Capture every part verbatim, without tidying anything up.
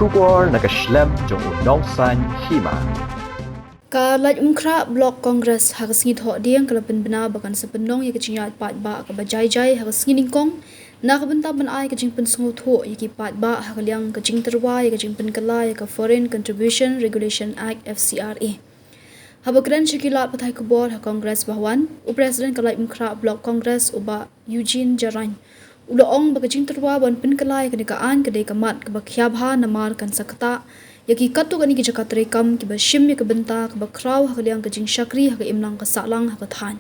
Khubor na ka shlem jong u Nongsaiñ Hima. Ka Laitumkhrah Block Congress ha ka sngi Thohdieng ka la pynbna ba kan sa pynlong ïa ka jingïaid paidbah kaba jai jai ha ka sngi Nyngkong, na ka bynta ban ai ka jingpynsngewthuh ïa ki paidbah ha ka liang ka jingtyrwa ïa ka jingpynkylla ïa ka Foreign Contribution Regulation Act, F C R A. Haba kren sha ki lad pathai khubor ha Congress Bhawan, u President ka Laitumkhrah Block Congress, u Bah Eugene Jarain, u la ong ba ka jingtyrwa ban pynkylla ïa kane ka aiñ ka dei ka mat kaba khia bha namar kan sa ktah ïa ki katto katne ki jaka treikam kiba shim ïa ka bynta kaba khraw ha ka liang ka jingshakri ha ka imlang ka sahlang ha ka thaiñ.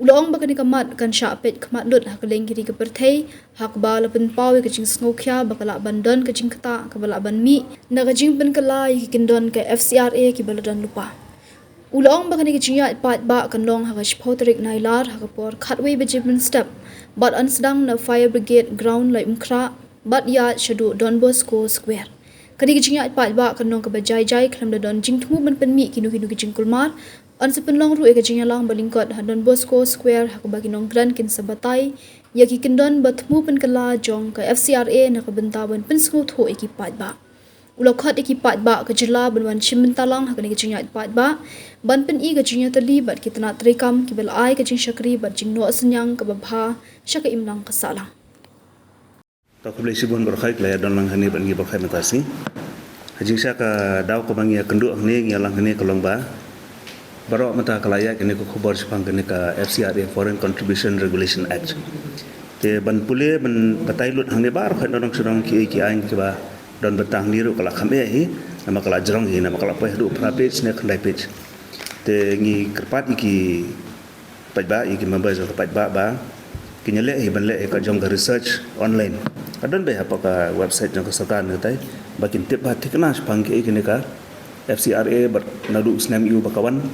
U la ong ba kane ka mat kan shah peit khmat lut ha ka liang ki ri ka pyrthei, ha kaba la pynpaw ïa ka jingsngewkhia ba ka lah ban don ka jingktah kaba lah ban mih na ka jingpynkylla ïa ki kyndon ka F C R A kiba la don lypa. U la ong ba kane ka jingïaid paidbah kan long ha ka shiphew tarik Nailar ha ka por khatwei baje mynstep, bad yn sdang na Fire Brigade Ground Laitumkhrah bad ïaid shaduh Don Bosco Square. Kane ka jingïaid paidbah kan long kaba jai jai khlem da don jingthmu ban pynmih kino kino ki jingkulmar. Yn sa pynlong ruh ïa ka jingïalang ba lyngkot ha Don Bosco Square ha kaba ki nongkren kin sa batai ïa ki kyndon ba thmu pynkylla jong ka F C R A na ka bynta ban pynsngewthuh ïa ki paidbah. U la khot ïa ki paidbah ka jylla ban wan shim bynta lang ha kane ka jingïaid paidbah, ban pyni ka jingïatylli bad ki tnat treikam kiba la ai ka jingshakri bad jingnoh synñiang kaba bha sha ka imlang ka sahlang. To khublei shibun baroh, ka la ïa don lang hangne bad ngi baroh mynta shi. Ha jingshisha ka daw kaba ngi ïa kynduh hangne, ngi ïa lang hangne ka long ba baroh mynta ka la ïaid kane ka khubor shaphang kane ka F C R A, Foreign Contribution Regulation Act. Te ban pule ban batai lut hangne baroh ka don shu don ki, ki aiñ kiba don bynta hangne ruh ka la kham eh hi, namar ka la jrong hi, namar ka la poi haduh phra page ne khyndai page. Te ngi kyrpad ïa ki paidbah, ïa ki member jong ka paidbah ba kin ïaleh hi ban leh hi ka jong ka research online. Ka don beit hapoh ka website jong ka sorkar ne katai ba kin tip ba thikna shaphang kiei kine ka F C R A bad naduh u snem aiu ba ka wan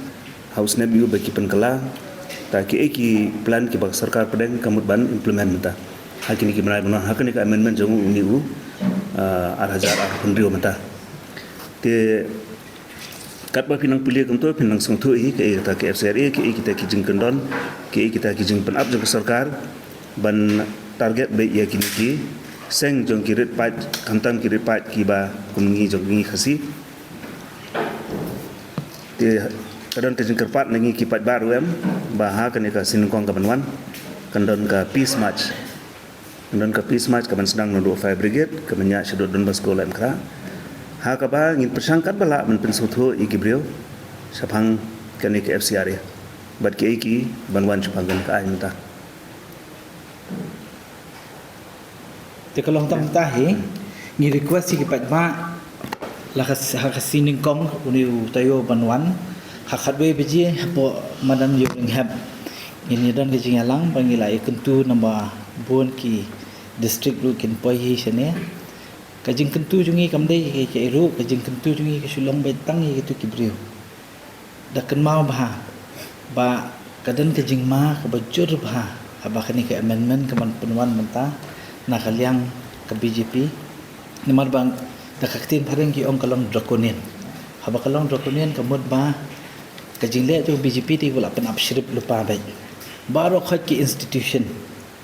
ha u snem aiu ba ki pynkylla, ta kiei ki plan kiba ka sorkar pdeng ka mut ban implement mynta ha kine ki bnai ban wan ha kane ka amendment jong u, une u, ah, ar hajar arphew hynriew mynta. Te katba phin nang pule kumto phin nang sngewthuh hi kaei kata ka F C R A, kaei kita ki jingkyndon, kaei kita ki jingpynap jong ka sorkar ban target beit ïa kine ki seng jong ki rit paid, khamtam ki rit paid kiba kum ngi jong ngi Khasi. Te ka don ka jingkyrpad na ngi ki paidbah ruh em ba ha kane ka sngi nyngkong kaban wan kan don ka peace march. Kan don ka peace march kaban sdang naduh fire brigade kaban ïaid shaduh Don Bosco Laitumkhrah. Ha kaba ngin pyrshang katba lah ban pynsngewthuh ïa ki briew shaphang kane ka F C R A bad kiei kiban wan shaphang kane ka aiñ mynta. Te ka long tang mynta hi, ngi request ïa ki paidbah la ka, ha ka sngi nyngkong une u taïew ban wan ha khatwei baje hapoh madan Ïewrynghep. Ngin ïa don ka jingïalang ba ngi la ïa kyntu namar bun ki district ruh kin poi hi shane. Ka jingkyntu jong ngi kam dei ïa kiei kiei ruh, ka jingkyntu jong ngi ka shu long beit tang ïa kitu ki briew. Da kynmaw bha ba ka don ka jingma kaba jur bha haba kane ka amendment kaban pynwan mynta na ka liang ka B J P. Namar ba da ka ktien phareng ki ong ka long draconian. Haba ka long draconian ka mut ba ka jingleh jong B J P te ka la pynap shrip lypa beit. Baroh khoit ki institution,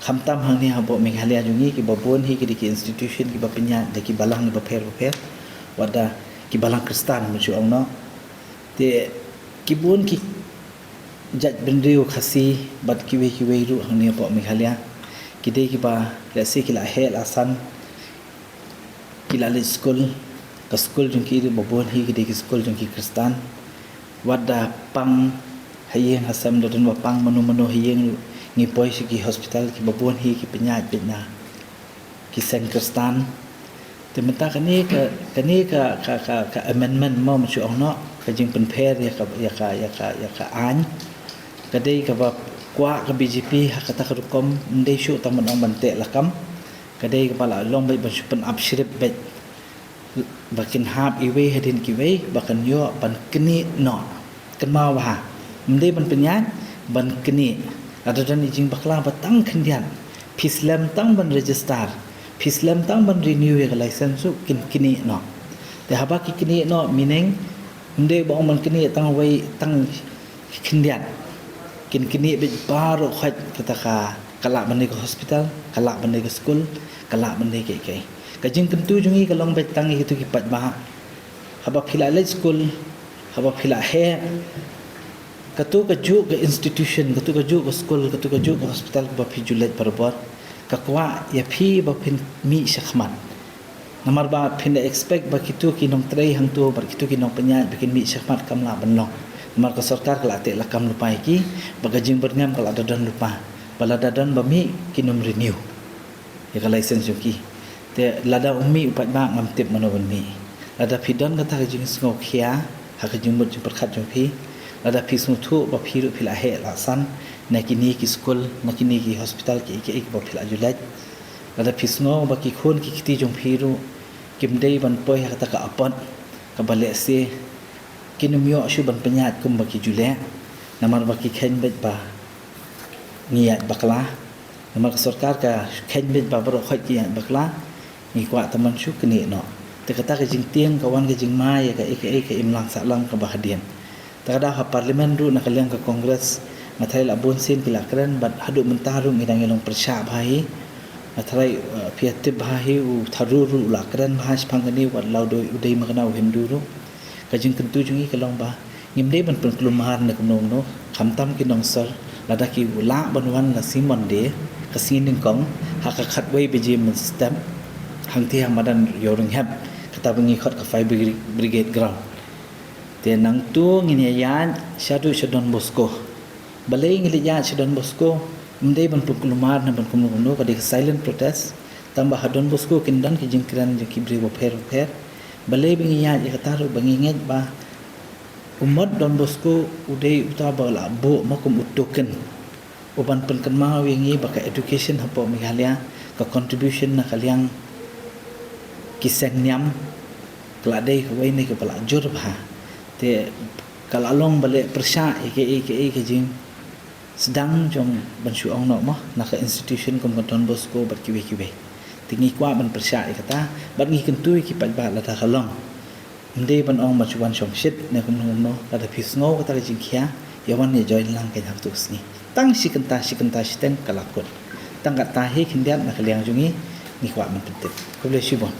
khamtam hangne hapoh Meghalaya jong ngi, kiba bun hi ki dei ki institution kiba pynïaid da ki balang kiba pher bapher, wat da ki balang Khristan, mynshuwa ong noh. Te ki bun ki jaitbynriew Khasi bad kiwei kiwei ruh hangne hapoh Meghalaya ki dei kiba lehse ki la heh la san, ki la leit skul, ka skul jong ki ruh ba bun hi ki dei ki skul jong ki Khristan. Wat da pang ha ïing ha sem, da don ba pang mano mano ha ïing ruh ngi poi sha ki hospital, kiba bun hi ki pynïaid beit na ki seng Khristan. Te mynta kane ka, kane ka, ka, ka, ka amendment mo, mynshuwa ong noh, ka jingpynpher ïa ka, ïa ka, ïa ka, ïa ka aiñ ka dei kaba kwah ka B J P ha kata ka rukom, ym dei shuh tang ban ong ban teh lakam. Ka dei kaba la long beit ban shu pynap shrip beit ba kin hap iwei hadien kiwei ba kan ïoh ban knieh noh. Kynmaw bha, ym dei ban pynïaid, ban knieh. Lada don i jingbakla ba tang khyndiat, phi slem tang ban register, phi slem tang ban renew ïa ka license ruh kin knieh noh. Te haba ki knieh noh, meaning ym dei ba ong ban knieh tang wei tang khyndiat, kin knieh beit baroh khoit, kata ka, ka lah ban dei ka hospital, ka lah ban dei ka skul, ka lah ban dei kiei kiei. Ka jingkyntu jong ngi ka long beit tang ïa kito ki paidbah. Haba phi la leit skul, haba phi la heh, kato kajuh ka institution, kato kajuh ka skul, kato kajuh ka hospital kaba phi ju leit barabor, ka kwah ïa phi ba phin mih shakhmat. Namar ba phin da expect ba kito ki nongtrei hangto bad kito ki nongpynïaid ba kin mih shakhmat kam lah ban long. Namar ka sorkar ka la teh lakam lypa ïa ki, ba ka jingbyrngem ka la da don lypa. Ba lada don ba mih kin ym renew ïa ka license jong ki. Te lada um mih u paidbah ngam tip mano ban mih. Lada phi don kata ka jingsngewkhia ha ka jingmut jingpyrkhat jong phi, lada phi sngewthuh ba phi ruh phi la heh la san na kine ki skul, na kine ki hospital, kiei kiei ba phi la ju leit, lada phi sngew ba ki khun ki kti jong phi ruh kim dei ban poi ha kata ka apot kaba lehse kin ym ïoh shuh ban pynïaid kumba ki ju leh, namar ba ki kheiñ beit ba ngi ïaid bakla. Namar ka sorkar ka kheiñ beit ba baroh khoit ki ïaid bakla, ngi kwah tang ban shu knieh noh. Te kata ka jingtieng ka wan ka jingma ïa kaei kaei ka imlang sahlang kaba hadien. Te ka daw ha Parliament ruh na ka liang ka Congress, nga tharai la bun sien ki la kren, bad haduh mynta ruh ngi dang ïalong pyrshah bha hi. Nga tharai, eh, phi ïa tip bha hi, u Tharoor ruh u la kren bha shaphang kane, wat la u dei, u dei ma kane u Hindu ruh. Ka jingkyntu jong ngi ka long ba ngim dei ban pynkulmar ne kumno kumno, khamtam ki nongshor, lada ki lah ban wan la sngi Monday, ka sngi nyngkong, ha ka khatwei baje mynstep, hangtei ha madan Ïawrynghep, kata ba ngi khot ka Fire Brigade Ground. Te nangta ngin ïa ïaid shaduh sha Don Bosco. Balei ngi leit ïaid sha Don Bosco? Ym dei ban pynkulmar ne ban kumno kumno, ka dei ka silent protest. Tang ba ha Don Bosco kin don ki jingkren jong ki briew bapher bapher. Balei ba ngi ïaid ïa kata ruh? Ba ngi ngeit ba u mot Don Bosco u dei uta ba la buh ma kum u token u ban pynkynmaw ïa ngi ba ka education hapoh Meghalaya, ka contribution na ka liang ki seng niam, ka la dei kawei ne kaba la jur bha. Te ka la long ba leh pyrshah ïa kaei kaei ka jingsdang jong ban shu ong noh mo na ka institution kum ka Don Bosco bad kiwei kiwei. Te ngi kwah ban pyrshah ïa kata, bad ngi kyntu ïa ki paidbah lada ka long. Ym dei ban ong ba shu wan shongshit ne kumno kumno, lada phi sngew kata ka jingkhia, ïa wan ïa join lang kein ha kato ka sngi. Tang shi kynta, shi kynta shiteng ka la kut. Tang kata hi khyndiat na ka liang jong ngi, ngi kwah ban pyntip. Khublei shibun.